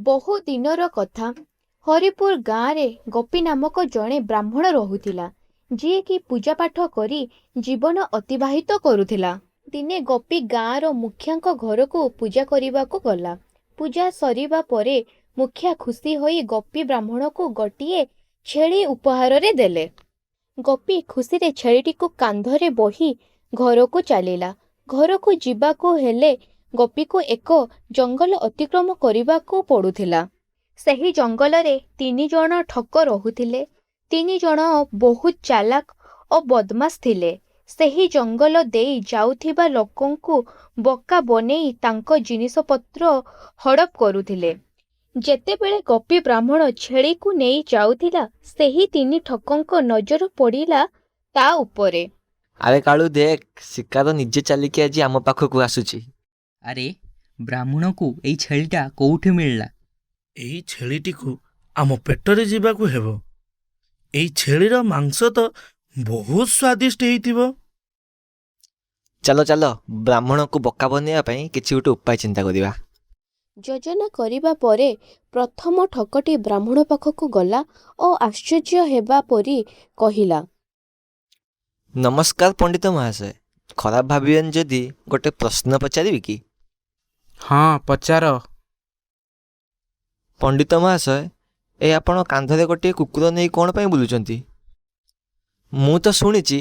ବହୁ ଦିନର କଥା, ହରିପୁର ଗାଁରେ ଗୋପୀ ନାମକ ଜଣେ ବ୍ରାହ୍ମଣ ରହୁଥିଲା, ଯିଏକି ପୂଜାପାଠ କରି ଜୀବନ ଅତିବାହିତ କରୁଥିଲା। ଦିନେ ଗୋପୀ ଗାଁର ମୁଖିଆଙ୍କ ଘରକୁ ପୂଜା କରିବାକୁ ଗଲା। ପୂଜା ସରିବା ପରେ ମୁଖିଆ ଖୁସି ହୋଇ ଗୋପୀ ବ୍ରାହ୍ମଣକୁ ଗୋଟିଏ ଛେଳି ଉପହାରରେ ଦେଲେ। ଗୋପୀ ଖୁସିରେ ଛେଳିଟିକୁ କାନ୍ଧରେ ବୋହି ଘରକୁ ଚାଲିଲା। ଘରକୁ ଯିବାକୁ ହେଲେ ଗୋପୀକୁ ଏକ ଜଙ୍ଗଲ ଅତିକ୍ରମ କରିବାକୁ ପଡୁଥିଲା। ସେହି ଜଙ୍ଗଲରେ ତିନିଜଣ ଠକ ରହୁଥିଲେ। ତିନିଜଣ ବହୁତ ଚାଲାକ ଓ ବଦମାସ ଥିଲେ। ସେହି ଜଙ୍ଗଲ ଦେଇ ଯାଉଥିବା ଲୋକଙ୍କୁ ବୋକା ବନେଇ ତାଙ୍କ ଜିନିଷପତ୍ର ହଡପ କରୁଥିଲେ। ଯେତେବେଳେ ଗୋପୀ ବ୍ରାହ୍ମଣ ଛେଳିକୁ ନେଇ ଯାଉଥିଲା, ସେହି ତିନି ଠକଙ୍କ ନଜର ପଡ଼ିଲା ତା ଉପରେ। ଆରେ କାଳୁ ଦେଖ, ଶିକାର ନିଜେ ଚାଲିକି ଆଜି ଆମ ପାଖକୁ ଆସୁଛି। ଆରେ, ବ୍ରାହ୍ମଣକୁ ଏଇ ଛେଳିଟା କୋଉଠି ମିଳିଲା? ଏଇ ଛେଳିଟିକୁ ଆମ ପେଟରେ ଯିବାକୁ ହେବ। ଏଇ ଛେଳିର ମାଂସ ତ ବହୁତ ସ୍ୱାଦିଷ୍ଟ ହେଇଥିବ। ଚାଲ ଚାଲ, ବ୍ରାହ୍ମଣକୁ ବୋକା ବନେଇବା ପାଇଁ କିଛି ଗୋଟେ ଉପାୟ ଚିନ୍ତା କରିବା। ଯୋଜନା କରିବା ପରେ ପ୍ରଥମ ଠକଟି ବ୍ରାହ୍ମଣ ପାଖକୁ ଗଲା ଓ ଆଶ୍ଚର୍ଯ୍ୟ ହେବା ପରି କହିଲା, ନମସ୍କାର ପଣ୍ଡିତ ମହାଶୟ, ଖରାପ ଭାବିବେନି ଯଦି ଗୋଟେ ପ୍ରଶ୍ନ ପଚାରିବି କି? ହଁ, ପଚାର। ପଣ୍ଡିତ ମହାଶୟ, ଏ ଆପଣ କାନ୍ଧରେ ଗୋଟିଏ କୁକୁର ନେଇ କ'ଣ ପାଇଁ ବୁଲୁଛନ୍ତି? ମୁଁ ତ ଶୁଣିଛି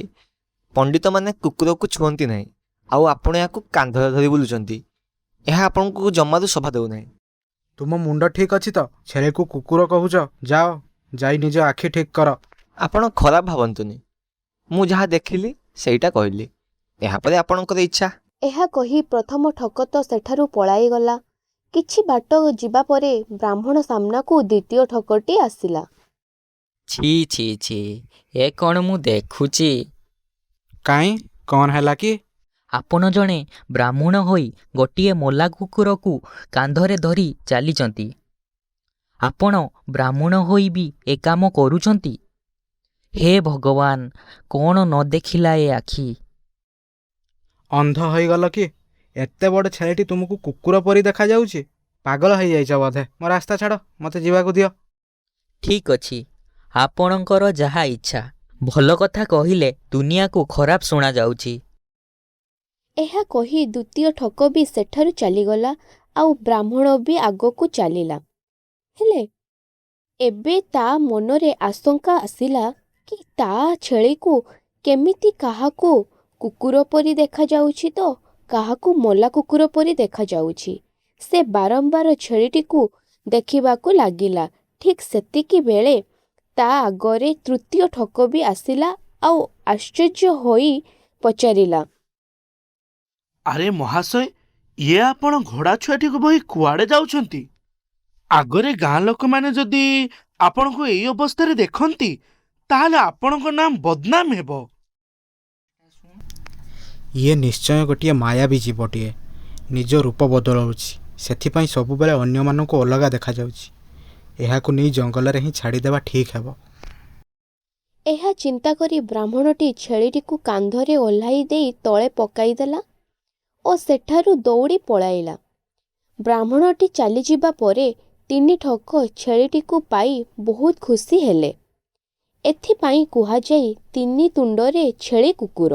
ପଣ୍ଡିତମାନେ କୁକୁରକୁ ଛୁଅନ୍ତି ନାହିଁ, ଆଉ ଆପଣ ଏହାକୁ କାନ୍ଧରେ ଧରି ବୁଲୁଛନ୍ତି। ଏହା ଆପଣଙ୍କୁ ଜମାରୁ ଶୋଭା ଦେଉନାହିଁ। ତୁମ ମୁଣ୍ଡ ଠିକ୍ ଅଛି ତ? ଛେଳିକୁ କୁକୁର କହୁଛ? ଯାଅ, ଯାଇ ନିଜ ଆଖି ଠିକ୍ କର। ଆପଣ ଖରାପ ଭାବନ୍ତୁନି, ମୁଁ ଯାହା ଦେଖିଲି ସେଇଟା କହିଲି। ଏହାପରେ ଆପଣଙ୍କର ଇଚ୍ଛା। ଏହା କହି ପ୍ରଥମ ଠକ ତ ସେଠାରୁ ପଳାଇଗଲା। କିଛି ବାଟ ଯିବା ପରେ ବ୍ରାହ୍ମଣ ସାମ୍ନାକୁ ଦ୍ୱିତୀୟ ଠକଟି ଆସିଲା। ଛି ଛି ଛି, ଏ କ'ଣ ମୁଁ ଦେଖୁଛି? କାଇଁ, କ'ଣ ହେଲା କି? ଆପଣ ଜଣେ ବ୍ରାହ୍ମଣ ହୋଇ ଗୋଟିଏ ମଲା କୁକୁରକୁ କାନ୍ଧରେ ଧରି ଚାଲିଛନ୍ତି। ଆପଣ ବ୍ରାହ୍ମଣ ହୋଇ ବି ଏ କାମ କରୁଛନ୍ତି? ହେ ଭଗବାନ, କ'ଣ ନ ଦେଖିଲା ଏ ଆଖି! ଅନ୍ଧ ହୋଇଗଲ କି? ଏତେ ବଡ଼ ଛେଳିଟି ତୁମକୁ କୁକୁର ପରି ଦେଖାଯାଉଛି? ପାଗଳ ହେଇଯାଇଛ ବୋଧେ। ମୋ ରାସ୍ତା ଛାଡ଼, ମୋତେ ଯିବାକୁ ଦିଅ। ଠିକ୍ ଅଛି, ଆପଣଙ୍କର ଯାହା ଇଚ୍ଛା। ଭଲ କଥା କହିଲେ ଦୁନିଆକୁ ଖରାପ ଶୁଣାଯାଉଛି। ଏହା କହି ଦ୍ୱିତୀୟ ଠକ ବି ସେଠାରୁ ଚାଲିଗଲା ଆଉ ବ୍ରାହ୍ମଣ ବି ଆଗକୁ ଚାଲିଲା। ହେଲେ ଏବେ ତା ମନରେ ଆଶଙ୍କା ଆସିଲା କି ତା ଛେଳିକୁ କେମିତି କାହାକୁ କୁକୁର ପରି ଦେଖାଯାଉଛି ତ କାହାକୁ ମଲା କୁକୁର ପରି ଦେଖାଯାଉଛି। ସେ ବାରମ୍ବାର ଛେଳିଟିକୁ ଦେଖିବାକୁ ଲାଗିଲା। ଠିକ୍ ସେତିକି ବେଳେ ତା ଆଗରେ ତୃତୀୟ ଠକ ବି ଆସିଲା ଆଉ ଆଶ୍ଚର୍ଯ୍ୟ ହୋଇ ପଚାରିଲା, ଆରେ ମହାଶୟ, ଇଏ ଆପଣ ଘୋଡ଼ା ଛୁଆଟିକୁ ବୋହି କୁଆଡ଼େ ଯାଉଛନ୍ତି? ଆଗରେ ଗାଁ ଲୋକମାନେ ଯଦି ଆପଣଙ୍କୁ ଏଇ ଅବସ୍ଥାରେ ଦେଖନ୍ତି, ତାହେଲେ ଆପଣଙ୍କ ନାମ ବଦନାମ ହେବ। ଇଏ ନିଶ୍ଚୟ ଗୋଟିଏ ମାୟାବୀ ଜୀବଟିଏ। ନିଜ ରୂପ ବଦଳାଉଛି, ସେଥିପାଇଁ ସବୁବେଳେ ଅନ୍ୟମାନଙ୍କୁ ଅଲଗା ଦେଖାଯାଉଛି। ଏହାକୁ ନେଇ ଜଙ୍ଗଲରେ ହିଁ ଛାଡ଼ିଦେବା ଠିକ୍ ହେବ। ଏହା ଚିନ୍ତା କରି ବ୍ରାହ୍ମଣଟି ଛେଳିଟିକୁ କାନ୍ଧରେ ଓହ୍ଲାଇ ଦେଇ ତଳେ ପକାଇଦେଲା ଓ ସେଠାରୁ ଦୌଡ଼ି ପଳାଇଲା। ବ୍ରାହ୍ମଣଟି ଚାଲିଯିବା ପରେ ତିନି ଠକ ଛେଳିଟିକୁ ପାଇ ବହୁତ ଖୁସି ହେଲେ। ଏଥିପାଇଁ କୁହାଯାଏ, ତିନି ତୁଣ୍ଡରେ ଛେଳି କୁକୁର।